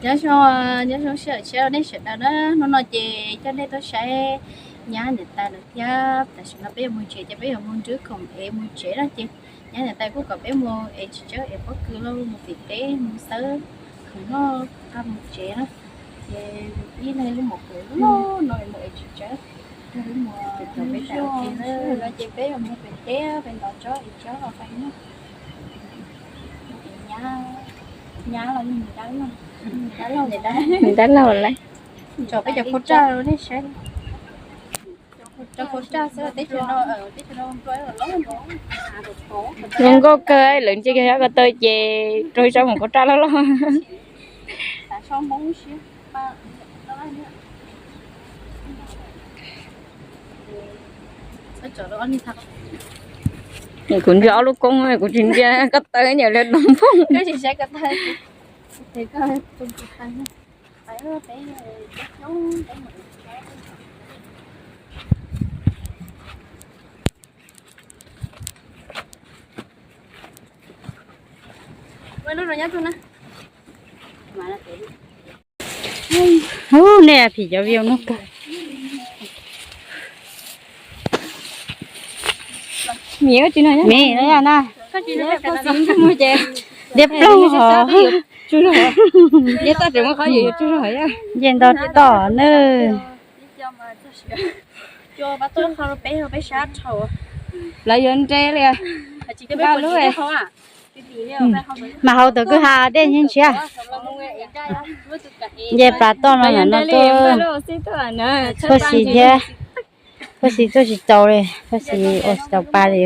Nyob zoo, nyob zoo sawv daws, nej sawv daws na, hnub no ces coj nej tuaj saib nyab niam tais lawm thiab. Tam sim no peb yuav mus tsev ces peb yuav mus nrwb khoom es mus tsev no ces nyab niam tais kuj kom peb mus es tsis tsawg es pob kws los mus tim teb mus xawb khoom noj tag mus tsev na. Ces ib leeg lub mom kws loj no es mus es tsis tsawg. Peb mus no ces peb yuav mus pem teb pem ntov tsob es tsob los peb noj. Nyab los yog dab laug, dab laug lawm. Tsom peb cov phau raj rau nej saib. Cov phau raj xwb, teb chaws no, teb chaws no nplua loj loj. Zoo nkauj kawg, lawv ntsia kiag ko taw ces rau ib sab mus phau raj loj loj. Kuv ntsia ob lub koob, kuv tsis ntsia ko taw, nyiam li doos nphooj. Ub, nej phim cov view no kawg. Mim no na, mus ces liab ploog hos. Liab toj tseem muaj qhov yuav yuav tsuj zog hos. Nce nto toj nawb. Lawv yuav nres li. Nqa lub mas hauv tus kwj ha dej ntshiab. Nce pas toj no ntawm no tuaj. Phaj Xis thiab, Phaj Xis tuaj tsis tau li, Phaj Xis ua tsis tau pa li.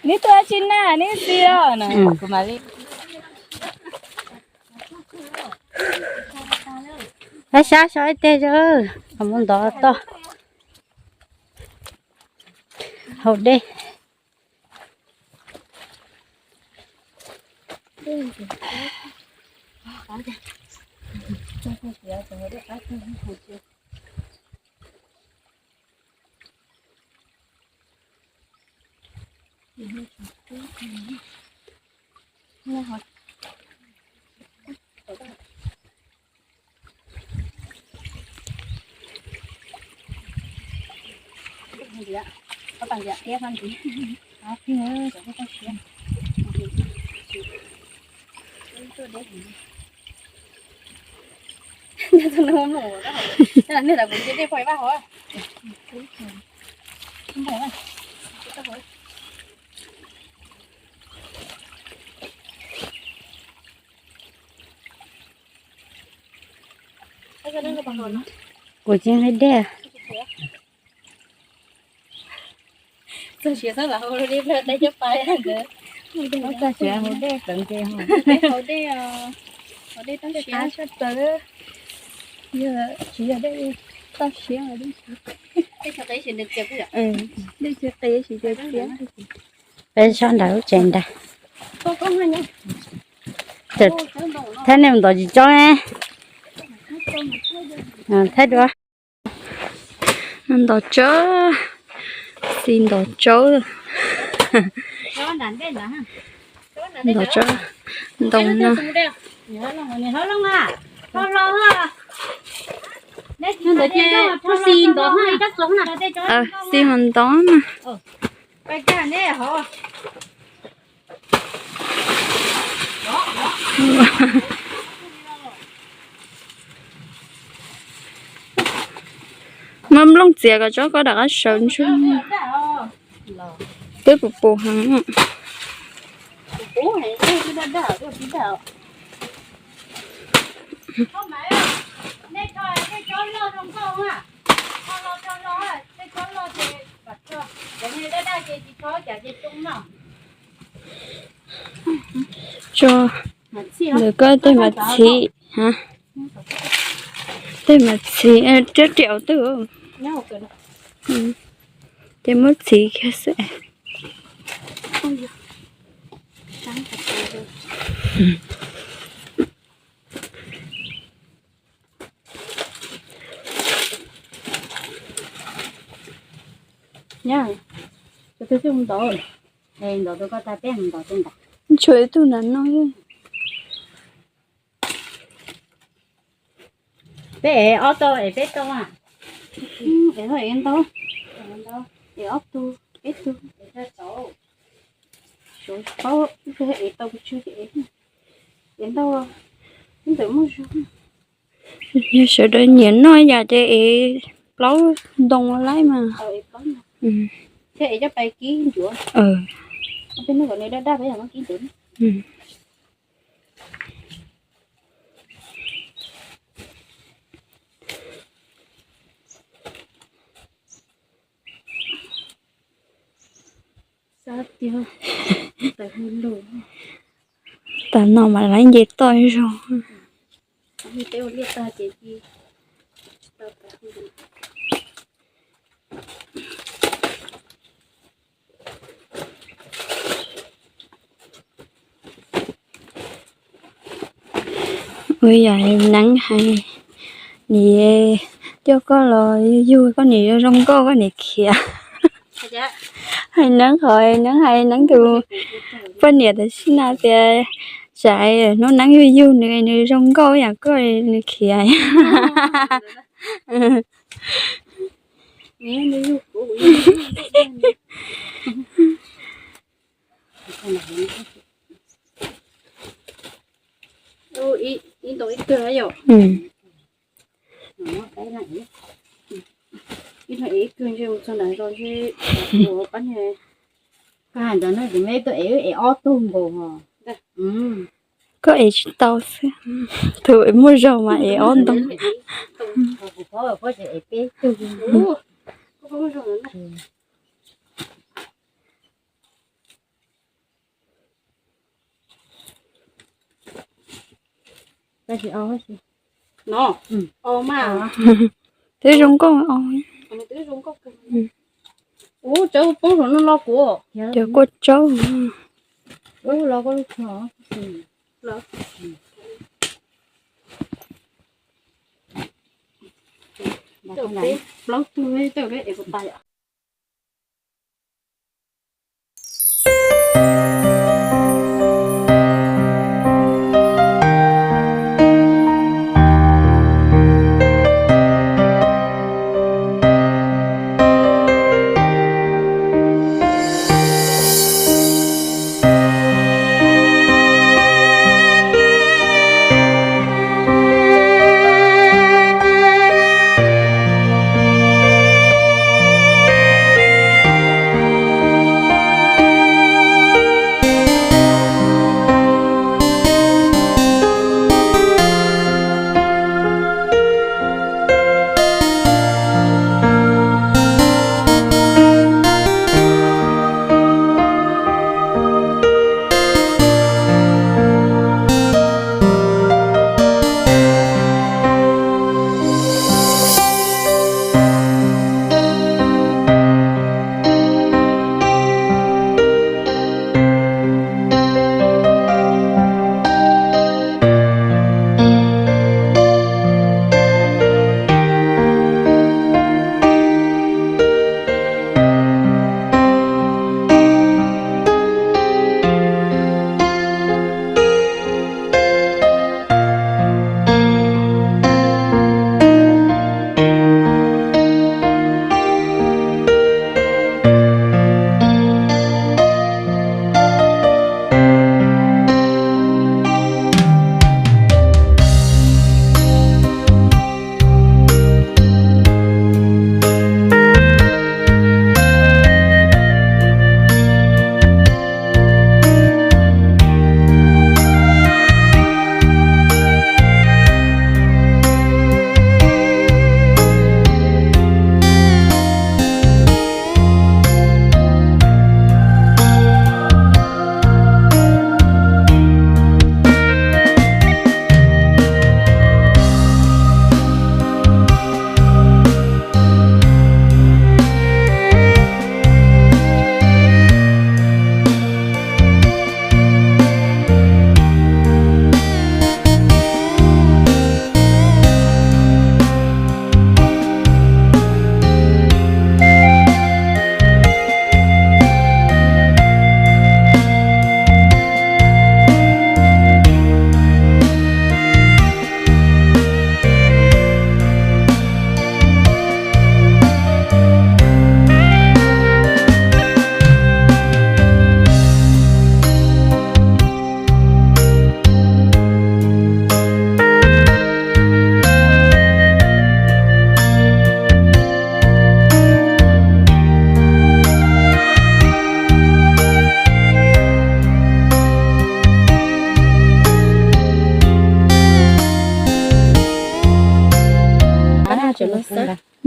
Neb tuaj tsi na, neb txiv os. Pab sab so ib teg, mus ntov toj hauv dej. Kuv tsis nqi dej. Txog siav xwb los hau dej, dej cov pais ntawd. Txog siav hau dej tseem ces hau dej, hau dej toj siav tshaj plaws. Yog tsis yog dej toj siav, dej tsis qis, dej tsis qis tsis txias. Peb sab nram lub tsev nrad. Thaij nej mus ntov tsis tsob ne. Thaij dua. Ntov tsob, Xis ntov tsob. Ntov tsob ntoo no. Xis mus ntov na. Muab nplooj txiav kom tsob koj rov qab sawv ntsuag. Twb puv puv heev. Tso, ntawm koj tej mas txhiv, tej mas txhiv riab riam twg. Ces muab txhiv kiag xwb. Tshuav ib tug nram no. Peb ev ob tug es peb tau a? Ev ntau, ev ob tug, peb tug. Suav paub, ev tau tsw ces ev ntau, ntawm muaj zog. Yog sawv daws nyiam noj yam ces ev plaub ntoo laib mas. Thiab ev coj pais kib ncuav. Tej hnub kom nws daj daj peb yog muab kib ncuav. Tam no mas lawv nce toj zog. Ua yam Neeb hais, niam coj koj los yug koj niam zoo nkauj koj niam khiav. Hais Neeb qhov Neeb hais Neeb tus poj niam tam sim no tias, tsam hnub Neeb yug yug nws nws zoo nkauj yam koj nws khiav. Ib ntoo ib kawg yom. Ib ntoo ib kawg ntshe mus txog nram zos ntshe ua pab niag. Koj hais ntawd no ces me tuaj ev, ev ob tug nkaus os. Koj ev tsis tau xwb. Tus muaj zog mas ev ob ntoo. Twb zoo nkauj os. Cov kuj tsaub. Plaub tug,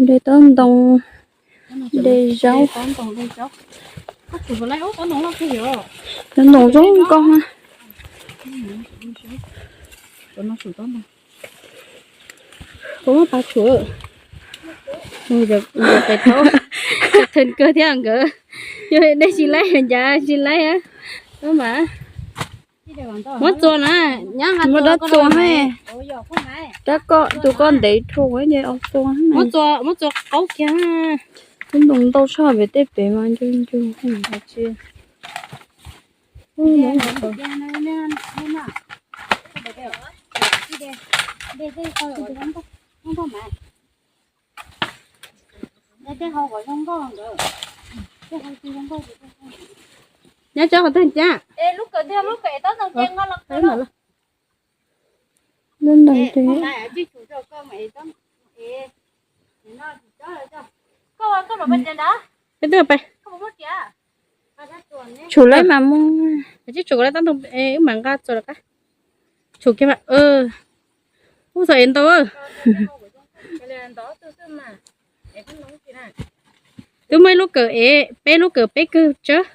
De tob ntoo, de zaub. Tob ntoo zoo nkauj na. Kuv muab pab tshuav. Mus yog pes thaub, tag theem kawg thiab nkawd. Yog dej tsis laib ncav tsis laib. Muab txua na, muab dab txua hab. Dab koj tus koj ntev dhau, muab txua qaub kiag. Lub ntoo ntau tshaj pem tej pem mas ncw ncw. Nyob tso qhov twg cab? Lub ntoo twg? Peb twb pais. Tshum lawm mas muaj. Tsis tshum lawm, wb mam nqa txuas lawm qab. Tshum kiag mas. Ub, txog ev ntau. Twb muaj ib lub kawm ev, peb lub kawm peb kawg tsawg.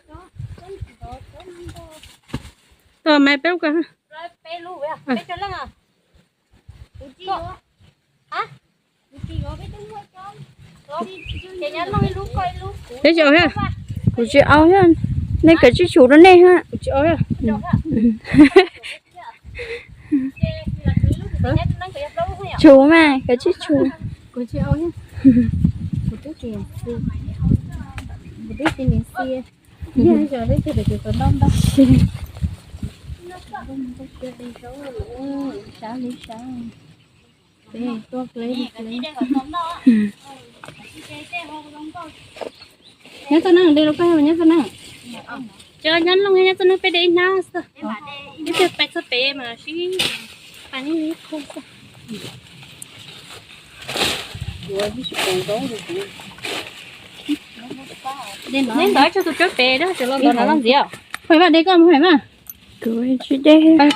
Tau mas peb lub kawm. Peb tsis au thiab. Kuv tsis au thiab. Nej kawm tsij tshum rau nej thiab. Tshum mas kawm tsij tshum. Kuv tsis au thiab. Kuv twb tsis niam xi, kuv twb tsis niam xi. Yog yog lub twg pem tus ntau ntau. Sab li sab. Peb tuaj deb li deb. Nyob txoj neeb, de lub koj nyob txoj neeb. Cov nyob looj nyob txoj neeb peb de ib hnab xwb. Ib pliag pais txog pem mas sib pais ib qho xwb. Neb ntawd tsog tus tsawb pem, tsam los ntawd los ntxiv. Pais vaj de koj mus pais mas. Kuv tsis de, kuv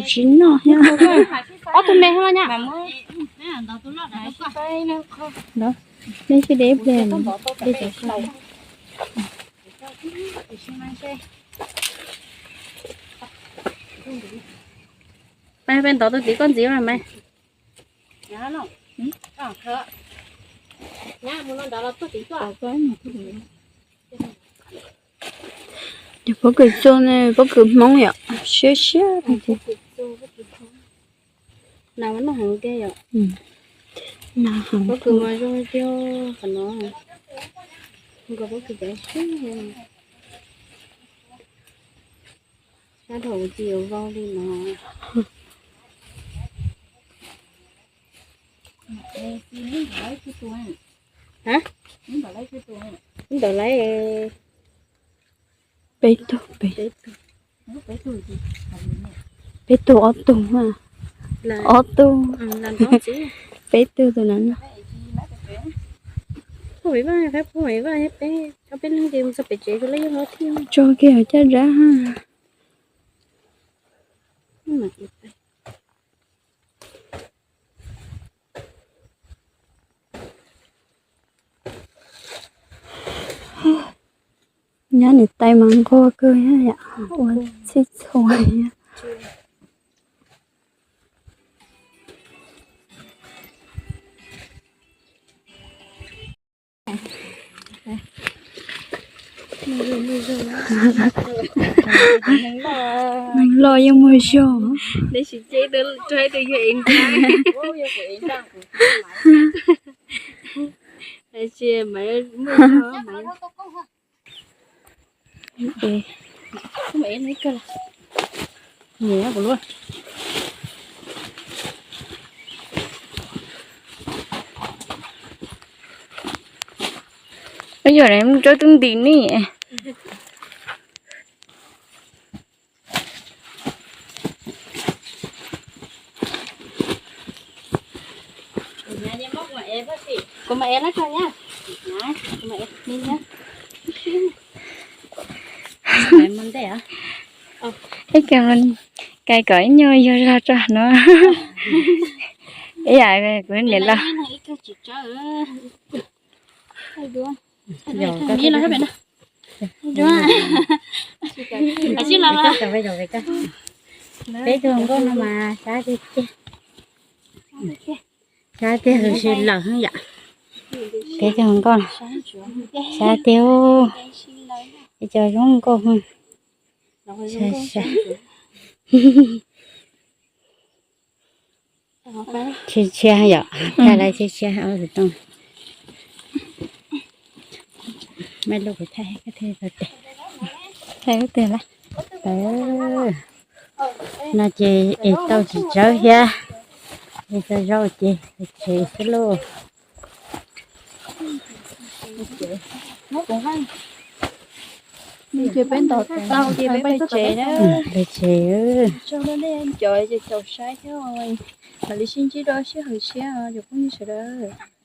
tsis noj thiab. Ob tug me thiab nyab. Nej sib de ib pliag, de cov koj. Pais pais ntov tus tid koj ntxiv mas mas. Pob kws txua ne, pob kws Hmoob yom, siab siab. Nas noj heev tiag yom. Nas heev. Pob kws mas zoo tiag qhov no. Nkaus pob kws cov siab. Sab dhau tsis yuav vau li no. Hab, ntawm lawv peb tug, peb tug, ob tug, ob tug, peb tug tus na. Peb, peb leeg ces mus txog pem tsev rau lawv yeej hlob thiab. Tso kiag caj dab. Nyab niam tais mas nquag kawg thiab yom, ua txhij txhua thiab. Neeg loj yeej muaj zog. Yog mus rau tus ntim ne. Kuv mam ev lawm tso nyab. Kuv mam ev ni nyab. Ib kais kom ib nyuag yog zog tso no. Ib yam kuv niam loj. Peb tug nkauj no mas sab tiag tiag. Sab tiag, huv si lawm yom. Peb tug nkauj no sab tiag. Ib co zoo nkauj. Sab sab. Tshiab tshiab yom, thaij lawv tshiab tshiab ob tus tooj. Maj lub kuv thaij, thaij tes. Thaij lub twg lawm? No ces es tau tsis tsawg thiab. Es tau zaub ces tsev xwb lauj. Ces peb ntaus tau ces peb pais tsev na. Pais tsev. Tsaug nej caum, caum saib thiab, mam li sib ntsib rau sij hawm tshiab cov phooj ywg sawv daws.